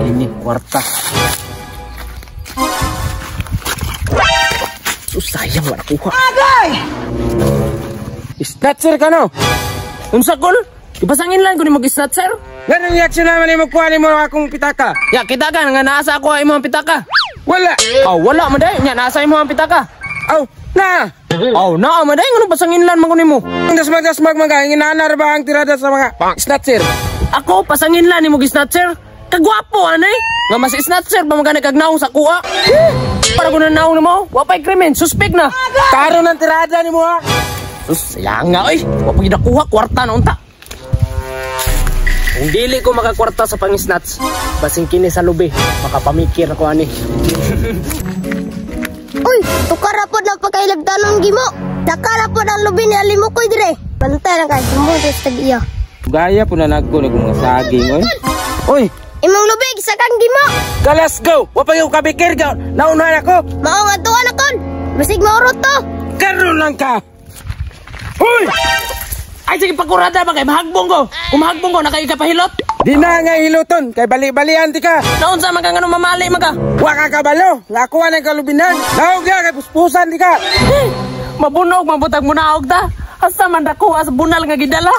Kini kwarta. Sus, sayang wala kuha. Agay! Snatcher ka no? Unsa kol? Ipasangin lang ko ni mag-snatcher. Ganong reaction naman ni magkuha ni mo akong pitaka? Ya kita ka nga naa sa ako imong pitaka. Wala! Oh, wala man day. Nya naa sa imo ang pitaka. Aw, na! Oh, naa man day, ngano pasangin lang man ko nimo. Ang dasmag-dasmag mga inginanar ba ang tirada sa mga snatcher? Ako pasangin lang nimo gi-snatcher. Kagwapo anay. Nga mas snatcher pa man kag naong sa kuha. Para ko na naong nimo, wa pay krimen, suspect na. Taro ng tirada ni mo ha? Sus, sayang nga oy. Wa pa gid nakuha kwarta na unta. Kung dili ko makakwarta sa pang-snatch, basing kini sa lubi, makapamikir ako ani. Uy, tukara po ng pagkailagdanon gimo. Dakara po ng lubi ni Alimukoy dire. Bantay lang kay sumod sa tag-iya. Gaya po na nagko na mga saging oy. Oy, Imong lubi gisakang gimo. ka let's go. Wa pa yung kabikir ka. Naunahan ako. Mao nga tuwa na kon. Basig maurot to. Karon lang ka. Hoy! Ay sige pakurada ba kay mahagbong ko. Kung mahagbong ko nakay kapahilot. Di na nga hiluton kay bali-balian ti ka. Naunsa man ka ngano mamali man ka. Wa ka kabalo. Nga kuha ng kalubinan. Naog ya kay puspusan ti ka. Eh, mabunog mabutag mo naog ta. Asa man nakuha sa bunal nga gidala.